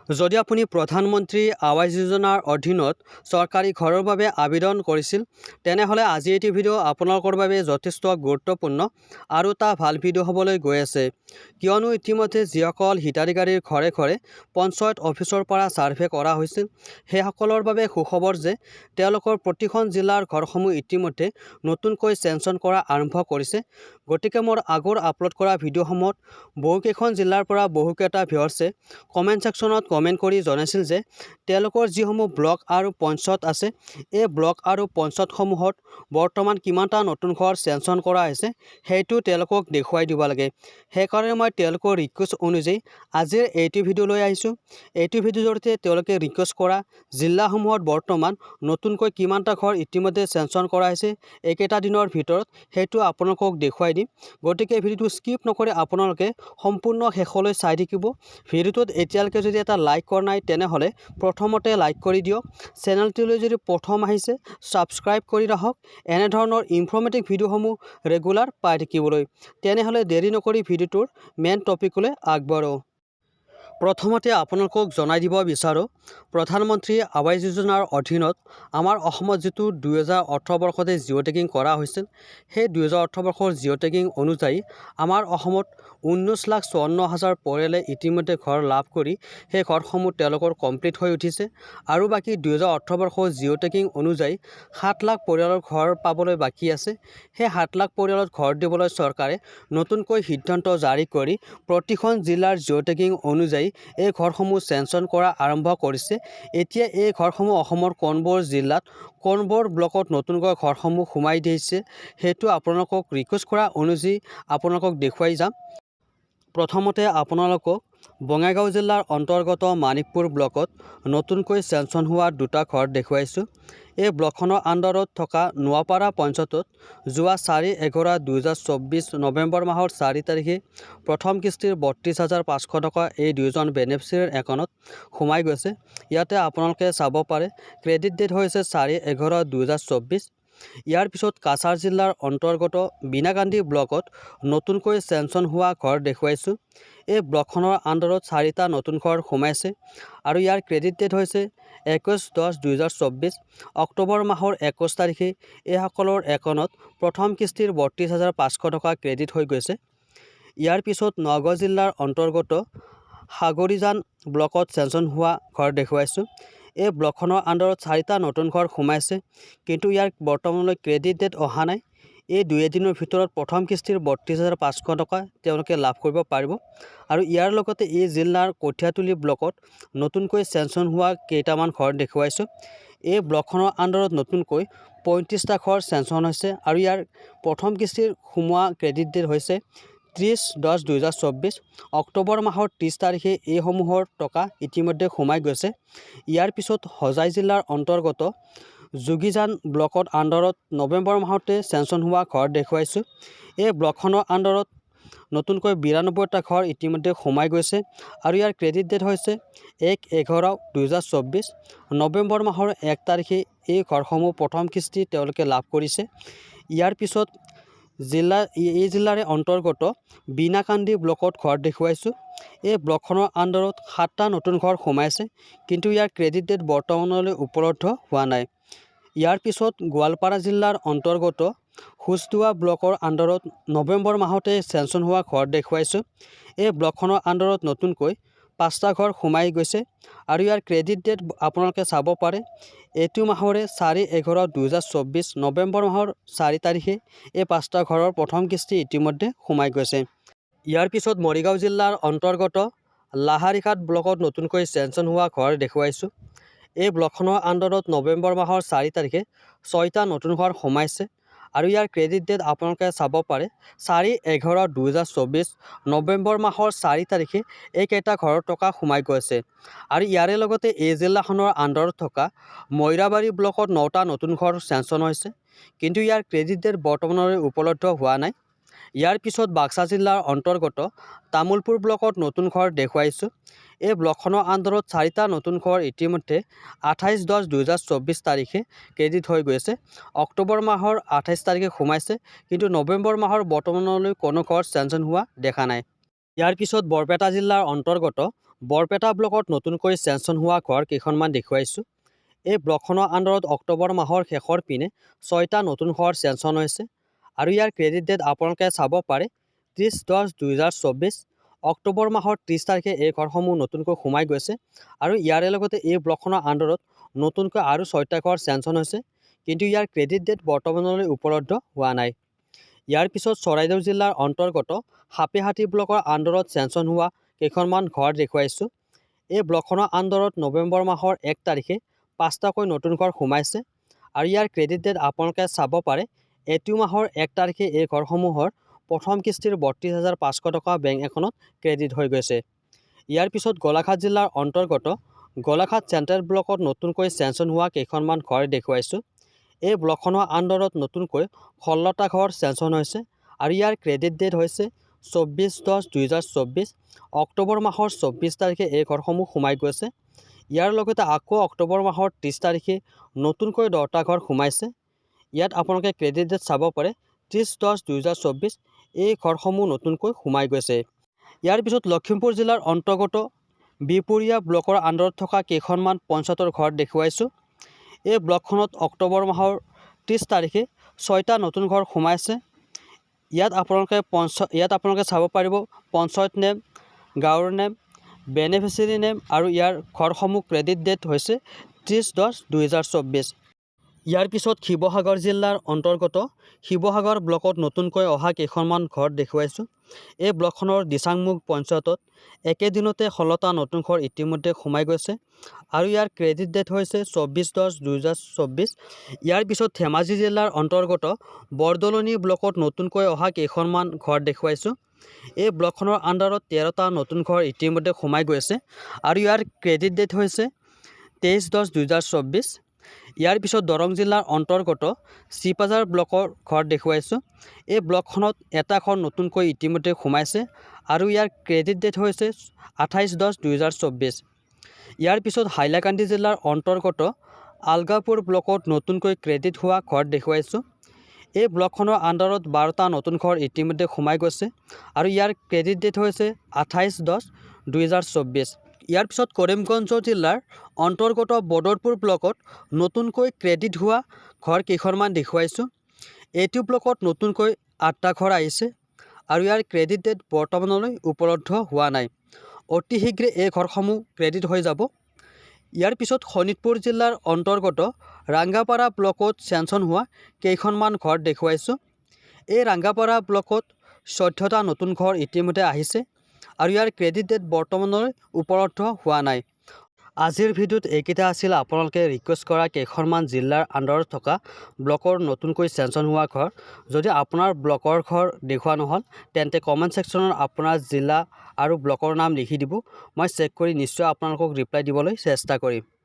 যদি আপুনি প্ৰধানমন্ত্ৰী আৱাস যোজনাৰ অধীনত চৰকাৰী ঘৰৰ বাবে আবেদন কৰিছিল, তেনেহ'লে আজি এইটো ভিডিঅ' আপোনালোকৰ বাবে যথেষ্ট গুৰুত্বপূৰ্ণ আৰু এটা ভাল ভিডিঅ' হ'বলৈ গৈ আছে। কিয়নো ইতিমধ্যে যিসকল হিতাধিকাৰীৰ ঘৰে ঘৰে পঞ্চায়ত অফিচৰ পৰা ছাৰ্ভে কৰা হৈছিল, সেইসকলৰ বাবে সুখবৰ যে তেওঁলোকৰ প্ৰতিখন জিলাৰ ঘৰসমূহ ইতিমধ্যে নতুনকৈ চেংচন কৰা আৰম্ভ কৰিছে। গতিকে মোৰ আগৰ আপলোড কৰা ভিডিঅ'সমূহত বহুকেইখন জিলাৰ পৰা বহুকেইটা ভিউৱাৰ্ছে কমেণ্ট ছেকশ্যনত কমেণ্ট কৰি জনাইছিল যে তেওঁলোকৰ যিসমূহ ব্লক আৰু পঞ্চায়ত আছে, এই ব্লক আৰু পঞ্চায়তসমূহত বৰ্তমান কিমানটা নতুন ঘৰ চেংচন কৰা হৈছে, সেইটো তেওঁলোকক দেখুৱাই দিব লাগে। সেইকাৰণে মই তেওঁলোকৰ ৰিকুৱেষ্ট অনুযায়ী আজিৰ এইটো ভিডিঅ' লৈ আহিছোঁ। এইটো ভিডিঅ'ৰ জৰিয়তে তেওঁলোকে ৰিকুৱেষ্ট কৰা জিলাসমূহত বৰ্তমান নতুনকৈ কিমানটা ঘৰ ইতিমধ্যে চেংচন কৰা হৈছে এইকেইটা দিনৰ ভিতৰত, সেইটো আপোনালোকক দেখুৱাই দিম। গতিকে ভিডিঅ'টো স্কিপ নকৰি আপোনালোকে সম্পূৰ্ণ শেষলৈ চাই থাকিব। ভিডিঅ'টোত এতিয়ালৈকে যদি এটা লাইক কৰা নাই, তেনেহ'লে প্ৰথমতে লাইক কৰি দিয়ক। চেনেলটোলৈ যদি প্ৰথম আহিছে, ছাবস্ক্ৰাইব কৰি ৰাখক এনেধৰণৰ ইনফৰ্মেটিভ ভিডিঅ'সমূহ ৰেগুলাৰ পাই থাকিবলৈ। তেনেহ'লে দেৰি নকৰি ভিডিঅ'টোৰ মেইন টপিকলৈ আগবাঢ়োঁ। প্ৰথমতে আপোনালোকক জনাই দিব বিচাৰোঁ, প্ৰধানমন্ত্ৰী আৱাস যোজনাৰ অধীনত আমাৰ অসমত যিটো 2018 বৰ্ষতে জিঅ' টেগিং কৰা হৈছিল, সেই 2018 বৰ্ষৰ জিঅ' টেগিং অনুযায়ী আমাৰ অসমত 19,54,000 পৰিয়ালে ইতিমধ্যে ঘৰ লাভ কৰি সেই ঘৰসমূহ তেওঁলোকৰ কমপ্লিট হৈ উঠিছে। আৰু বাকী 2018 বৰ্ষৰ জিঅ' টেগিং অনুযায়ী 7 লাখ পৰিয়ালৰ ঘৰ পাবলৈ বাকী আছে। সেই 7 লাখ পৰিয়ালত ঘৰ দিবলৈ চৰকাৰে নতুনকৈ সিদ্ধান্ত জাৰি কৰি প্ৰতিখন জিলাৰ জিঅ' টেগিং অনুযায়ী এই ঘৰসমূহ চেংচন কৰা আৰম্ভ কৰিছে। এতিয়া এই ঘৰসমূহ অসমৰ কোনবোৰ জিলাত, কোনবোৰ ব্লকত নতুনকৈ ঘৰসমূহ সোমাই দিছে, সেইটো আপোনালোকক ৰিকুৱেষ্ট কৰা অনুযায়ী আপোনালোকক দেখুৱাই যাম। প্ৰথমতে আপোনালোকক বঙাইগাঁও জিলাৰ অন্তৰ্গত মানিকপুৰ ব্লকত নতুনকৈ চেংচন হোৱা দুটা ঘৰ দেখুৱাইছোঁ। এই ব্লকখনৰ আণ্ডাৰত থকা নোৱাপাৰা পঞ্চায়তত যোৱা 4/11/2024, নৱেম্বৰ মাহৰ 4 তাৰিখে প্ৰথম কিস্তিৰ 32,500 টকা এই দুয়োজন বেনিফিচিয়াৰীৰ একাউণ্টত সোমাই গৈছে। ইয়াতে আপোনালোকে চাব পাৰে, ক্ৰেডিট ডেট হৈছে 4/11/2024। ইয়াৰ পিছত কাছাৰ জিলাৰ অন্তৰ্গত বিনাকান্দি ব্লকত নতুনকৈ চেংচন হোৱা ঘৰ দেখুৱাইছোঁ। এই ব্লকখনৰ আণ্ডাৰত চাৰিটা নতুন ঘৰ সোমাইছে আৰু ইয়াৰ ক্ৰেডিট ডেট হৈছে 21/10/2024। অক্টোবৰ মাহৰ 21 তাৰিখে এইসকলৰ একাউণ্টত প্ৰথম কিস্তিৰ 32,500 টকা ক্ৰেডিট হৈ গৈছে। ইয়াৰ পিছত নগাঁও জিলাৰ অন্তৰ্গত সাগৰিজান ব্লকত চেংচন হোৱা ঘৰ দেখুৱাইছোঁ। এই ব্লকখনৰ আণ্ডাৰত চাৰিটা নতুন ঘৰ সোমাইছে, কিন্তু ইয়াৰ বৰ্তমানলৈ ক্ৰেডিট ডেট অহা নাই। এই দুই এদিনৰ ভিতৰত প্ৰথম কিস্তিৰ 32,500 টকা তেওঁলোকে লাভ কৰিব পাৰিব। আৰু ইয়াৰ লগতে এই জিলাৰ কঠীয়াতলি ব্লকত নতুনকৈ চেংচন হোৱা কেইটামান ঘৰ দেখুৱাইছোঁ। এই ব্লকখনৰ আণ্ডাৰত নতুনকৈ 35টা ঘৰ চেংচন হৈছে আৰু ইয়াৰ প্ৰথম কিস্তিৰ সোমোৱা ক্ৰেডিট ডেট হৈছে 30/10/2024। অক্টোবৰ মাহৰ 30 তাৰিখে এইসমূহৰ টকা ইতিমধ্যে সোমাই গৈছে। ইয়াৰ পিছত হোজাই জিলাৰ অন্তৰ্গত যোগীজান ব্লকত আণ্ডাৰত নৱেম্বৰ মাহতে চেংচন হোৱা ঘৰ দেখুৱাইছোঁ। এই ব্লকখনৰ আণ্ডাৰত নতুনকৈ 92টা ঘৰ ইতিমধ্যে সোমাই গৈছে আৰু ইয়াৰ ক্ৰেডিট ডেট হৈছে 1/11/2024। নৱেম্বৰ মাহৰ 1 তাৰিখে এই ঘৰসমূহ প্ৰথম কিস্তি তেওঁলোকে লাভ কৰিছে। ইয়াৰ পিছত এই জিলাৰে অন্তৰ্গত বিনাকান্দি ব্লকত ঘৰ দেখুৱাইছোঁ। এই ব্লকখনৰ আণ্ডাৰত সাতটা নতুন ঘৰ সোমাইছে, কিন্তু ইয়াৰ ক্ৰেডিট ডেট বৰ্তমানলৈ উপলব্ধ হোৱা নাই। ইয়াৰ পিছত গোৱালপাৰা জিলাৰ অন্তৰ্গত হুচদোৱা ব্লকৰ আণ্ডাৰত নৱেম্বৰ মাহতে চেংচন হোৱা ঘৰ দেখুৱাইছোঁ। এই ব্লকখনৰ আণ্ডাৰত নতুনকৈ পাঁচটা ঘৰ সোমাই গৈছে আৰু ইয়াৰ ক্ৰেডিট ডেট আপোনালোকে চাব পাৰে, এইটো মাহৰে 4/11/2024, নৱেম্বৰ মাহৰ 4 তাৰিখে এই পাঁচটা ঘৰৰ প্ৰথম কিস্তি ইতিমধ্যে সোমাই গৈছে। ইয়াৰ পিছত মৰিগাঁও জিলাৰ অন্তৰ্গত লাহাৰিঘাট ব্লকত নতুনকৈ চেংচন হোৱা ঘৰ দেখুৱাইছোঁ। এই ব্লকখনৰ আণ্ডাৰত নৱেম্বৰ মাহৰ 4 তাৰিখে ছয়টা নতুন ঘৰ সোমাইছে আৰু ইয়াৰ ক্ৰেডিট ডেট আপোনালোকে চাব পাৰে, 4/11/2024, নৱেম্বৰ মাহৰ 4 তাৰিখে এইকেইটা ঘৰৰ টকা সোমাই গৈছে। আৰু ইয়াৰে লগতে এই জিলাখনৰ আণ্ডাৰত থকা মৈৰাবাৰী ব্লকত নটা নতুন ঘৰ চেংচন হৈছে, কিন্তু ইয়াৰ ক্ৰেডিট ডেট বৰ্তমানলৈ উপলব্ধ হোৱা নাই। ইয়াৰ পিছত বাক্সা জিলাৰ অন্তৰ্গত তামুলপুৰ ব্লকত নতুন ঘৰ দেখুৱাইছোঁ। এই ব্লকখনৰ আণ্ডাৰত চাৰিটা নতুন ঘৰ ইতিমধ্যে 28/10/2024 তাৰিখে ক্ৰেডিট হৈ গৈছে। অক্টোবৰ মাহৰ 28 তাৰিখে সোমাইছে, কিন্তু নৱেম্বৰ মাহৰ বৰ্তমানলৈ কোনো ঘৰ চেংচন হোৱা দেখা নাই। ইয়াৰ পিছত বৰপেটা জিলাৰ অন্তৰ্গত বৰপেটা ব্লকত নতুনকৈ চেংচন হোৱা ঘৰ কেইখনমান দেখুৱাইছোঁ। এই ব্লকখনৰ আণ্ডাৰত অক্টোবৰ মাহৰ শেষৰ পিনে ছয়টা নতুন ঘৰ চেংচন হৈছে আৰু ইয়াৰ ক্ৰেডিট ডেট আপোনালোকে চাব পাৰে 30/10/2024। অক্টোবৰ মাহৰ 30 তাৰিখে এই ঘৰসমূহ নতুনকৈ সোমাই গৈছে আৰু ইয়াৰে লগতে এই ব্লকখনৰ আণ্ডাৰত নতুনকৈ আৰু ছয়টা ঘৰ চেংচন হৈছে, কিন্তু ইয়াৰ ক্ৰেডিট ডেট বৰ্তমানলৈ উপলব্ধ হোৱা নাই। ইয়াৰ পিছত চৰাইদেউ জিলাৰ অন্তৰ্গত সাপেখাতী ব্লকৰ আণ্ডাৰত চেংচন হোৱা কেইখনমান ঘৰ দেখুৱাইছোঁ। এই ব্লকখনৰ আণ্ডাৰত নৱেম্বৰ মাহৰ 1 তাৰিখে পাঁচটাকৈ নতুন ঘৰ সোমাইছে আৰু ইয়াৰ ক্ৰেডিট ডেট আপোনালোকে চাব পাৰে, এইটো মাহৰ 1 তাৰিখে এই ঘৰসমূহৰ প্ৰথম কিস্তিৰ 32,500 টকা বেংক একাউণ্টত ক্ৰেডিট হৈ গৈছে। ইয়াৰ পিছত গোলাঘাট জিলাৰ অন্তৰ্গত গোলাঘাট চেণ্ট্ৰেল ব্লকত নতুনকৈ চেংচন হোৱা কেইখনমান ঘৰ দেখুৱাইছোঁ। এই ব্লকখনৰ আণ্ডাৰত নতুনকৈ 16টা ঘৰ চেংচন হৈছে আৰু ইয়াৰ ক্ৰেডিট ডেট হৈছে 24/10/2024। অক্টোবৰ মাহৰ 24 তাৰিখে এই ঘৰসমূহ সোমাই গৈছে। ইয়াৰ লগতে আকৌ অক্টোবৰ মাহৰ 30 তাৰিখে নতুনকৈ 10টা ঘৰ সোমাইছে। ইয়াত আপোনালোকে ক্ৰেডিট ডেট চাব পাৰে 30/10/2024। এই ঘৰসমূহ নতুনকৈ সোমাই গৈছে। ইয়াৰ পিছত লখিমপুৰ জিলাৰ অন্তৰ্গত বিহপুৰীয়া ব্লকৰ আণ্ডাৰত থকা কেইখনমান পঞ্চায়তৰ ঘৰ দেখুৱাইছোঁ। এই ব্লকখনত অক্টোবৰ মাহৰ 30 তাৰিখে ছয়টা নতুন ঘৰ সোমাইছে। ইয়াত আপোনালোকে চাব পাৰিব পঞ্চায়ত নেম, গাঁৱৰ নেম, বেনিফিচিয়েৰী নেম আৰু ইয়াৰ ঘৰসমূহ ক্ৰেডিট ডেট হৈছে 30/10/2024। ইয়াৰ পিছত শিৱসাগৰ জিলাৰ অন্তৰ্গত শিৱসাগৰ ব্লকত নতুনকৈ অহা কেইখনমান ঘৰ দেখুৱাইছোঁ। এই ব্লকখনৰ দিচাংমুখ পঞ্চায়তত একেদিনতে 16টা নতুন ঘৰ ইতিমধ্যে সোমাই গৈছে আৰু ইয়াৰ ক্ৰেডিট ডেট হৈছে 24/10/2024। ইয়াৰ পিছত ধেমাজি জিলাৰ অন্তৰ্গত বৰদলনি ব্লকত নতুনকৈ অহা কেইখনমান ঘৰ দেখুৱাইছোঁ। এই ব্লকখনৰ আণ্ডাৰত 13টা নতুন ঘৰ ইতিমধ্যে সোমাই গৈছে আৰু ইয়াৰ ক্ৰেডিট ডেট হৈছে 23/10/2024। ইয়াৰ পিছত দৰং জিলাৰ অন্তৰ্গত চিপাঝাৰ ব্লকৰ ঘৰ দেখুৱাইছোঁ। এই ব্লকখনত এটা ঘৰ নতুনকৈ ইতিমধ্যে সোমাইছে আৰু ইয়াৰ ক্ৰেডিট ডেট হৈছে 28/10/2024। ইয়াৰ পিছত হাইলাকান্দি জিলাৰ অন্তৰ্গত আলগাপুৰ ব্লকত নতুনকৈ ক্ৰেডিট হোৱা ঘৰ দেখুৱাইছোঁ। এই ব্লকখনৰ আণ্ডাৰত 12টা নতুন ঘৰ ইতিমধ্যে সোমাই গৈছে আৰু ইয়াৰ ক্ৰেডিট ডেট হৈছে 28/10/2024। ইয়াৰ পিছত কৰিমগঞ্জ জিলাৰ অন্তৰ্গত বদৰপুৰ ব্লকত নতুনকৈ ক্ৰেডিট হোৱা ঘৰ কেইখনমান দেখুৱাইছোঁ। এইটো ব্লকত নতুনকৈ আঠটা ঘৰ আহিছে আৰু ইয়াৰ ক্ৰেডিট ডেট বৰ্তমানলৈ উপলব্ধ হোৱা নাই। অতি শীঘ্ৰে এই ঘৰসমূহ ক্ৰেডিট হৈ যাব। ইয়াৰ পিছত শোণিতপুৰ জিলাৰ অন্তৰ্গত ৰাংগাপাৰা ব্লকত চেংচন হোৱা কেইখনমান ঘৰ দেখুৱাইছোঁ। এই ৰাংগাপাৰা ব্লকত 14টা নতুন ঘৰ ইতিমধ্যে আহিছে আৰু ইয়াৰ ক্ৰেডিট ডেট বৰ্তমানলৈ উপলব্ধ হোৱা নাই। আজিৰ ভিডিঅ'ত এইকেইটা আছিল আপোনালোকে ৰিকুৱেষ্ট কৰা কেইখনমান জিলাৰ আণ্ডাৰত থকা ব্লকৰ নতুনকৈ চেংচন হোৱা ঘৰ। যদি আপোনাৰ ব্লকৰ ঘৰ দেখুওৱা নহ'ল, তেন্তে কমেণ্ট ছেকশ্যনত আপোনাৰ জিলা আৰু ব্লকৰ নাম লিখি দিব। মই চেক কৰি নিশ্চয় আপোনালোকক ৰিপ্লাই দিবলৈ চেষ্টা কৰিম।